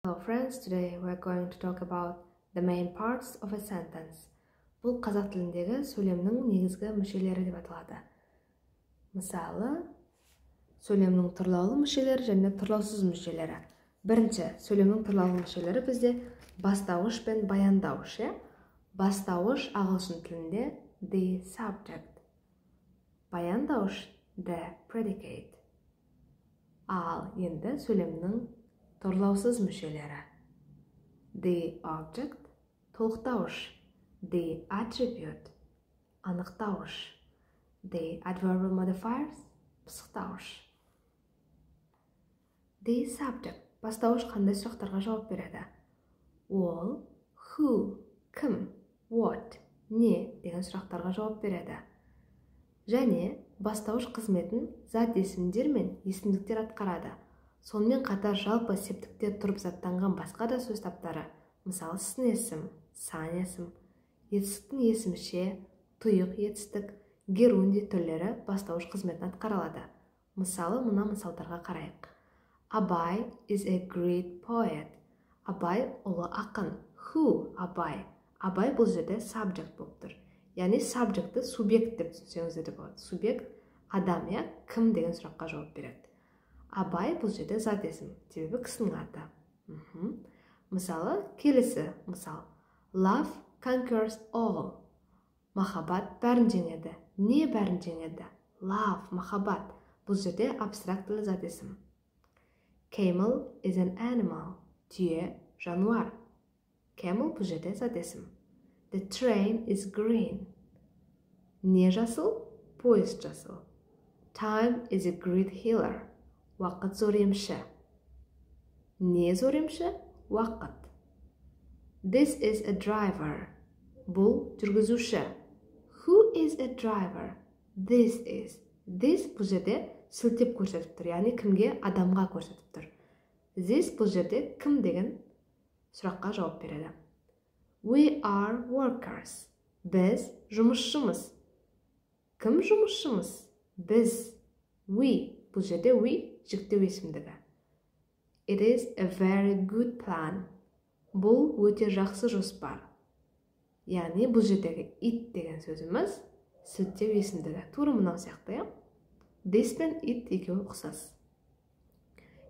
Hello friends, today we're going to talk about the main parts of a sentence. Бұл қазақ тіліндегі сөйлемнің негізгі мүшелері деп аталады. Мысалы, сөйлемнің тұрлаулы мүшелері және тұрлаусыз мүшелері. Бірінші, сөйлемнің тұрлаулы мүшелері бізде бастауыш пен баяндауыш, иә? Бастауыш ағылшын тілінде the subject. Баяндауыш the predicate. Ал енді сөйлемнің тұрлаусыз мүшелері. The object толықтауыш, the attribute анықтауыш, the adverbial modifiers пысықтауыш. The subject бастауыш қандай сұрақтарға жауап береді? Ол who кім, what не деген сұрақтарға жауап береді. Және бастауыш қызметін зат есімдер мен есімдіктер атқарады. Сонымен қатар жалпы септікте тұрып заттанған басқа да сөз таптары, мысалы, сын есім, сан есім, етістіктің есімше, тұйық етістік, герундий түрлері бастауыш қызметін атқара алады. Мысалы, мына мысалдарға қарайық. Абай is a great poet. Абай ұлы ақын. Who? Абай. Абай бұл жерде subject болып тұр. Яғни subjectті субъект деп түсінсеңіздер де болады. Субъект адам, иә, кім деген сұраққа жауап береді. Абай бұл жерде зат есім, себебі кісінің аты. Мысалы, келесі мысал. Love conquers all. Махаббат бәрін жеңеді. Не бәрін жеңеді? Love, махаббат. Бұл жерде абстрактілі зат есім. Camel is an animal. Түйе жануар. Camel бұл жерде зат есім. The train is green. Не жасыл? Поезд жасыл. Time is a great healer. Уақыт зор емші. Не зор емші? Уақыт. This is a driver. Бұл жүргізуші. Who is a driver? This is. This бұл жерде сілтеп көрсетіп тұр, яғни кімге? Адамға көрсетіп тұр. This бұл жерде кім деген сұраққа жауап береді. We are workers. Біз жұмысшымыз. Кім жұмысшымыз? Біз. We. Бұл жерде we жіктеу есімдігі. It is a very good plan. Бұл өте жақсы жоспар. Яғни бұл жердегі it деген сөзіміз сілтеу есімдігі. Тура мынау сияқты, иә? This пен it екеуі ұқсас.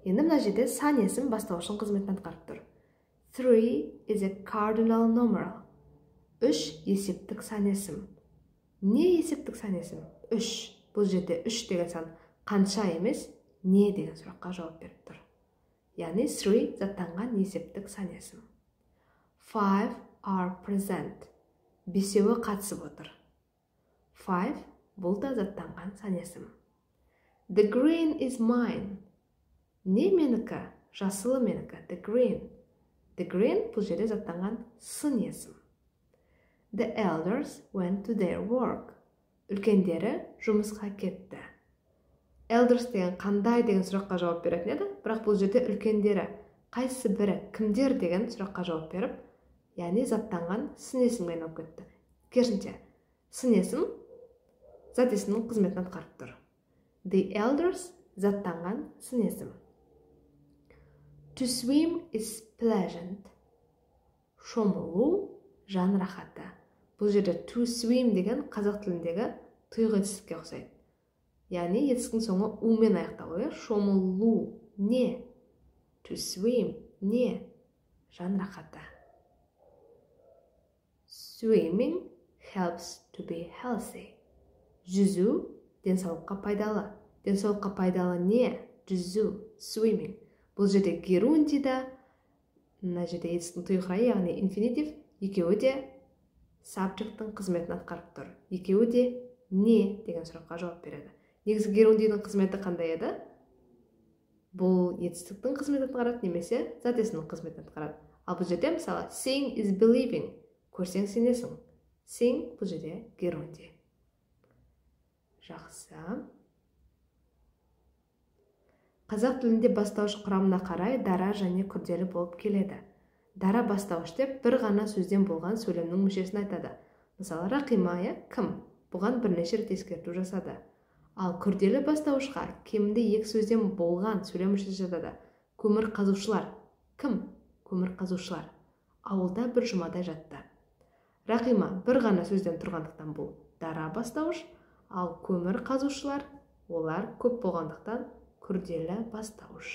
Енді мына жерде сан есім бастауыштың қызметін атқарып тұр. Three is a cardinal numeral. Үш есептік сан есім. Не есептік сан есім? Үш. Бұл жерде үш деген сан қанша емес, не деген сұраққа жауап беріп тұр. Яғни three заттанған есептік сан есім. Five are present. Бесеуі қатысып отыр. Five бұл да заттанған сан есім. The green is mine. Не менікі? Жасылы менікі. The green. The green бұл жерде заттанған сын есім. The elders went to their work. Үлкендері жұмысқа кетті. Elders деген қандай деген сұраққа жауап беретін еді, бірақ бұл жерде үлкендері қайсы бірі, кімдер деген сұраққа жауап беріп, яғни заттанған сын есімге айналып кетті. Керісінше, сын есім зат есімнің қызметін атқарып тұр. The elders заттанған сын есім. To swim is pleasant. Шомылу жан рахаты. Бұл жерде to swim деген қазақ тіліндегі тұйық етістікке ұқсайды. Яғни етістіктің соңы у-мен аяқталу, иә? Шомылу не? To swim не? Жан рахаты. Swimming helps to be healthy. Жүзу денсаулыққа пайдалы. Денсаулыққа пайдалы не? Жүзу, swimming. Бұл жерде герундий да, мына жерде етістіктің тұйық райы, яғни инфинитив, екеуі де subject'тің қызметін атқарып тұр. Екеуі де не деген сұраққа жауап береді. Негізі герундийдің қызметі қандай еді? Бұл етістіктің қызметін атқарады немесе зат есімнің қызметін атқарады. Ал бұл жерде, мысалы, seeing is believing. Көрсең сенесің. Seeing бұл жерде герундий. Жақсы. Қазақ тілінде бастауыш құрамына қарай дара және күрделі болып келеді. Дара бастауыш деп бір ғана сөзден болған сөйлемнің мүшесін айтады. Мысалы, Рақима, иә, кім? Бұған бірнеше рет ескерту жасады. Ал күрделі бастауышқа кемінде екі сөзден болған сөйлем мүшесі жатады. Көмір қазушылар кім? Көмір қазушылар. Ауылда бір жұмадай жатты. Рақима бір ғана сөзден тұрғандықтан, бұл дара бастауыш, ал көмір қазушылар, олар көп болғандықтан, күрделі бастауыш.